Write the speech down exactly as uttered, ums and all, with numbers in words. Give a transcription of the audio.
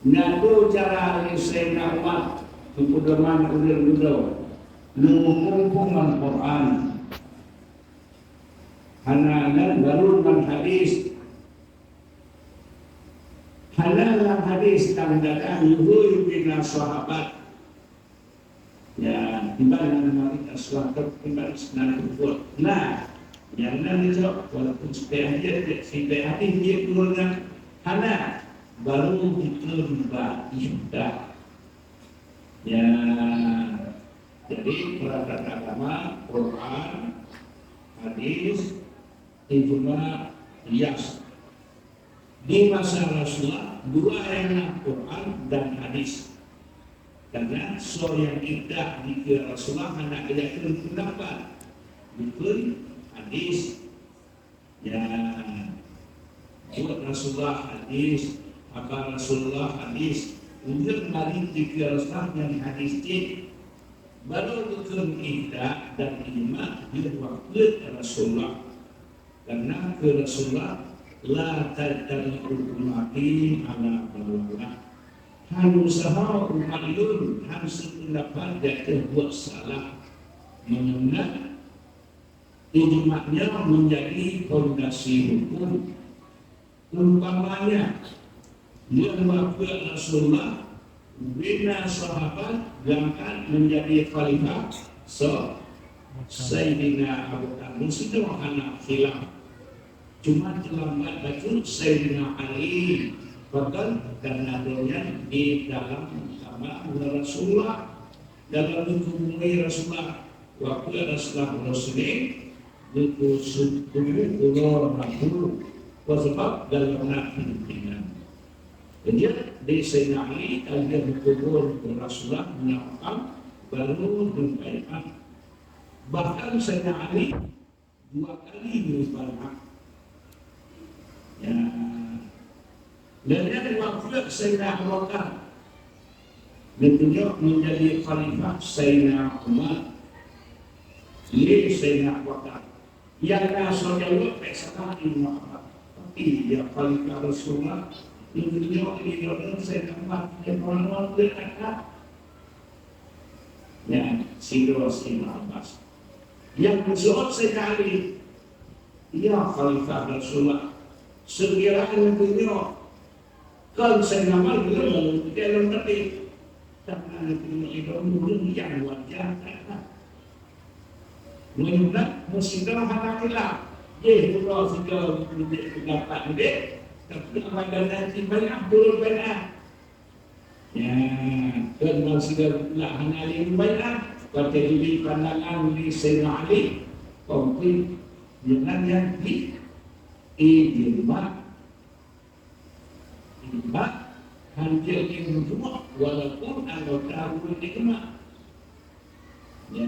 Na dua cara lé Saidina Umar keu peudoman ureuëng dudoe, neuhuköm-huköm ngon Quran. Hana nan baru ngon hadis. Hana lam hadis nyang datang yuhui bina sahabat. Ya, timbang nan mari aswah tu timbang senan buet. Nah, nyang nan dijawab walaupun sibèk hadis, sibèk hadis dia turun nyan hana, baru dikeun bak ihda. Ya, jadi perangkat agama, Quran, hadis, ijma, qiyas. Di masa Rasulullah, dua nyang na Quran dan hadis. Karena soe nyang ihda dikeue Rasulullah hana geuyue kheun peundapat, dikeun hadis. Ya, buet Rasulullah hadis, haba Rasulullah hadis, ureuëng mari dikeue Rasulullah nyan hadis cit. Baru dikeun ihda dan ijma, dia buet Rasulullah. Karena keu Rasulullah, "La tajtami'u ummati ala dalalah." Han useuha umat lôn han seupeundapat di ateueh buet salah. Meunyoe na, ijma nyan meunjadi fondasi huköm. Umpamanya, nyang wafeuet Rasulullah, bina sahabat gangkat meunjadi khalifah, so, Saidina Abu Bakar. Meusidroe hana khilaf. Cuma teulambat bacut Saidina Ali, pakon? Karena droeneuh di dalam kama Rasulullah, dalam lingkup bumi Rasulullah. Waktu ada setelah Rasulullah, itu suku ulo rabu, sebab dalam nak pimpinan. Jadi, di Saidina Ali, kalian berkubur Rasulullah menyampaikan, baru membaiat. Bahkan Saidina Ali dua kali membaiat. Ya. Dan yang wafat Saidina Abu Bakar, ditunjuk menjadi khalifah Saidina Umar. Lé Saidina Abu Bakar. Yang na soe jaweueb pek salah Ibnu Abbas. Tapi ya khalifah Rasulullah, ditunjuk di dalam Saidina Umar, dia orang-orang dia kata, ya, sidroe Saidina Abbas. Yang bersurat Saidina Ali, ya khalifah Rasulullah. Sekiranya beliau kan Saidina Umar, beliau mau tidak dalam tapi karena beliau itu murid yang wajar. Meunyoe meusidroe hana khilaf, jih uroe sidroe pendapat udép, tapi abai dan nanti banyak turun banyak. Ya, kan meusidroe lah hana lé banyak, pada diri pandangan di Sayyidina Ali, konflik dengan yang di ijma. Ijma, hancur ijma, walaupun anggota ulama ijma. Ya,